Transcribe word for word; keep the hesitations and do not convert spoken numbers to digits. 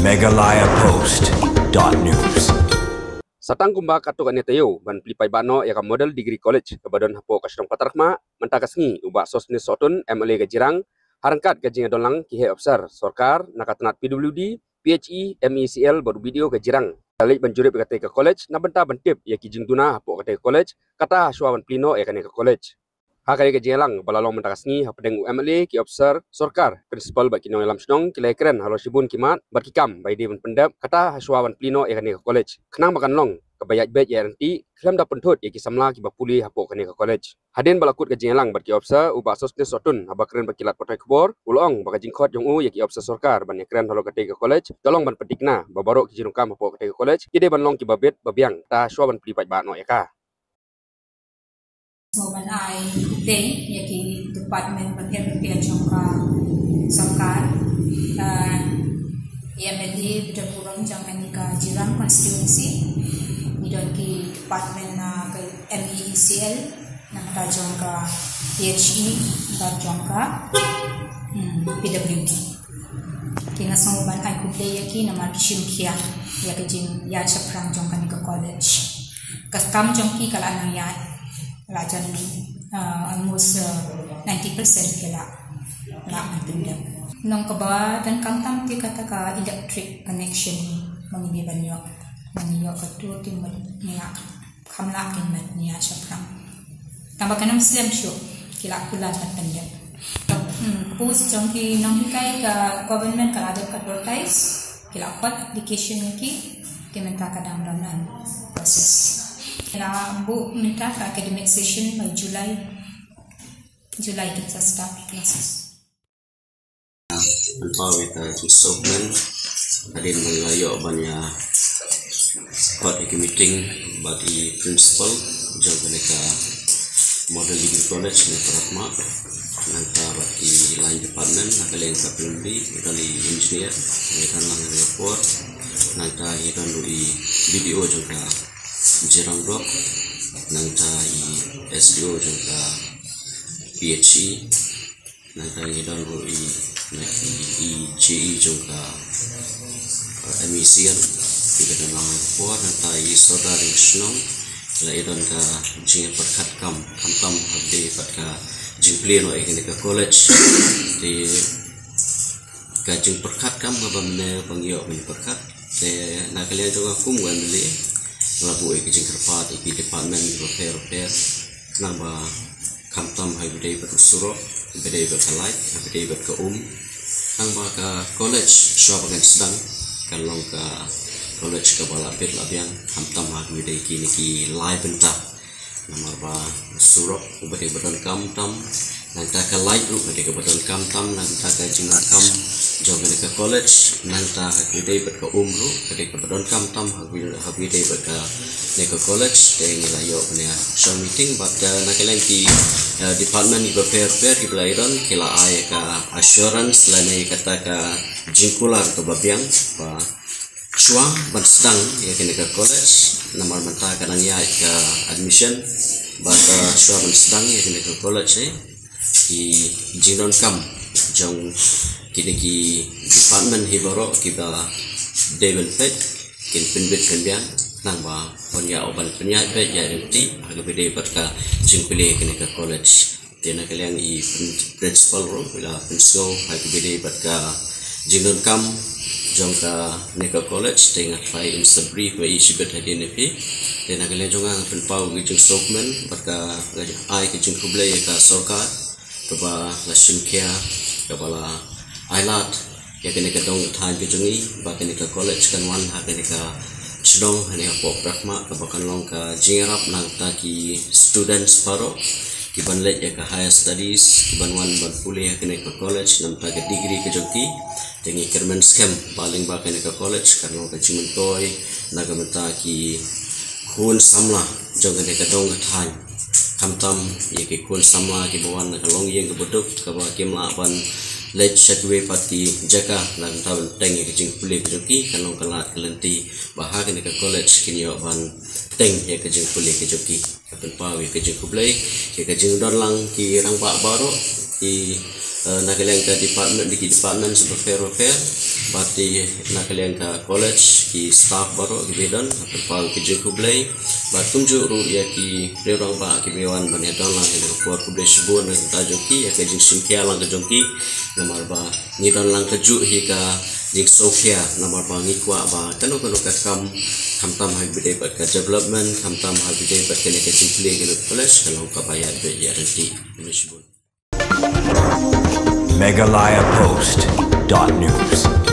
Meghalaya Post dot news. Satang kumba katto katne taïew ban plie paidbah noh ïa ka Model Degree College kaba don hapoh ka shnong Patarkhmah, mynta ka sngi u Bah Sosthenes Sohtun, M L A ka Jirang, ha ryngkat ka jingïadon lang ki heh ophisar sorkar na ka tnat P W D, P H E, M E C L bad u B D O ka Jirang, ka leit ban jurip ïa katei ka college na bynta ban tip ïa ki jingduna hapoh katei ka college, kata hashwa ban plie noh ïa kane ka college. Ha kane ka jingïalang ba la long mynta ka sngi hapdeng u M L A, ki ophisar sorkar, principal bad ki nongïalam shnong ki la ïakren halor shibun ki mat bad ki kam ba ïadei ban pyndep, kata hashwa ban plie noh ïa kane ka college, khnang ba kan long kaba ïaid beit ïaid ryntih khlem da pynthut ïa ki samla kiba pule hapoh kane ka college. Hadien ba la kut ka jingïalang bad ki ophisar, u Bah Sosthenes Sohtun, haba kren bad ki lad pathai khubor, u la ong ba ka jingkhot jong u ïa ki ophisar sorkar ban ïakren halor katei ka college ka long ban pynthikna ba baroh ki jingdonkam hapoh katei ka college ki dei ban long kiba bit ba biang, kata hashwa ban plie paidbah noh ïa ka. Sngewbha ban ai khublei ïa ki department bapher bapher jong ka sorkar, eh, ïa M L A ba don burom jong kane ka Jirang constituency, ngi don ki department na ka M E C L, nangta jong ka P H E, nangta jong ka, hmm, P W D. Ki, nga sngewbha ban ai khublei ïa ki namar ki shim khia ïa ka jingïaid shaphrang jong kane ka college. Ka kam jong ki ka la nang ïaid, la jan, uh, almost, uh, ninety percent ki la, la nang pyndep. Nong kaba donkam tam te kata ka electric connection, ma ngi dei ban ïoh, ma ngi ïoh ka tur te ma ngi la kham lah kin met nia shaphrang. Tangba kan ym slem shuh, ki la kular ban pyndep. Hmm, post jong ki nonghikai ka government ka la dep advertise, ki la khot application ïa ki, te mynta ka dang don on process. Ki la buh mynta ka academic session by July, July kin sa start classes. Pynpaw ïa ka jingsuk men, hadien ba la ïoh ban ïa khot ïa ki meeting bad i principal jong kane ka Model Degree College na Patarkhmah, nangta bad ki line department, na ka liang ka primary, ka engineer, ïa ka lang ïa ka por, nangta ïa ka ruh i B D O jong ka Jirang Block, nangta i S D O jong ka P H E, nangta ngi don ruh i, i, i J E jong ka, uh, M E C L, ki ba don lang por, nangta i sordar jong shnong, la i don ka jingpyrkhat kam, khamtam ha kaba ïadei bad ka jingplie noh ïa kane ka college. Te ka jingpyrkhat kam kaba mynne ba ngi ïoh ban pyrkhat. Te na ka liang jong nga kum u M L A, la buh ïa ka jingkyrpad ïa ki department bapher bapher, khnang ba khamtam ha kaba ïadei bad u surok, ha kaba ïadei bad ka light, ha kaba ïadei bad ka um, khnang ba ka college shuwa ba kan sdang kan long ka college kaba la bit la biang, khamtam ha kaba ïadei kine ki lai bynta. Namar ba surok uba dei ba donkam tam, nangta ka light ruh ka dei kaba donkam tam, nangta ka jingdonkam jong kane ka college, nangta ha kaba ïadei bad ka um ruh ka dei kaba donkam tam ha kaba ïadei bad kane ka college. Te ngi la ïoh ban ïa shong meeting bad, eh, na ka liang ki, eh, department kiba pher pher kiba la ïadon ki la ai ka assurance lane kata ka jingkular kaba biang ba shuwa ban sdang ïa kane ka college, namar mynta ka dang ïaid ka admission, bad, uh, shuwa ban sdang ïa kane ka college, eh, ki jingdonkam jong kine ki department hi baroh kiba dei ban peit kin pynbit pynbiang, khnang ba kan ïoh ban pynïaid beit ïaid ryntih ha kaba ïadei bad ka jingplie kane ka college. Te na ka liang i prin-, principal ruh i la pynsngew ha kaba ïadei bad ka jingdonkam jong kane ka college, te nga tharai in sa brief ma i shibit hadien ïa phi. Te na ka liang jong nga nga pynpaw ka jingsuk men bad ka, nga ai ka jingkhublei ïa ka sorkar kaba la shim khia, kaba la ai lad ïa kane ka dong ka thaiñ ka jong ngi ba kane ka college kan wan ha kane ka shnong hangne hapoh Patarkhmah, kaba kan long ka jingïarap na ka bynta ki students baroh kiban leit ïa ka higher studies, kiban wan ban pule ha kane ka college na ka bynta ka degree ka jong ki. Te ngi kyrmen skhem ba lyngba kane ka college kan long ka jingmyntoi na ka bynta ki khun samla jong kane ka dong ka thaiñ, khamtam ïa ki khun samla kiba wan na ka longïing kaba duk, kaba kim lah ban leit sha kiwei pat ki jaka, na ka bynta ban teng ïa ka jingpule ka jong ki. Kan long ka lad ka lynti ba ha kane ka college kin ïoh ban teng ïa ka jingpule ka jong ki. Nga pynpaw ïa ka jingkhublei ïa ka jingdon lang ki rangbah baroh, ki, eh, na ka liang ka department, ki department bapher bapher, Bad te na ka liang ka college, ki staff baroh kiba don, nga pynpaw ki jingkhublei. Bad kumjuh ruh ïa ki riew rangbah kiba wan ban ïadon lang ha kane ka por, khublei shibun na ka bynta jong ki ïa ka jingsngewkhia lang ka jong ki. Namar ba ngi don lang kajuh hi ka jingsngewkhia, namar ba ngi kwah ba kano kano ka kam, khamtam ha kaba ïadei bad ka development, khamtam ha kaba ïadei bad kane ka jingplie kane ka college, ka long kaba ïaid beit ïaid ryntih. Khublei shibun. Meghalaya Post dot news.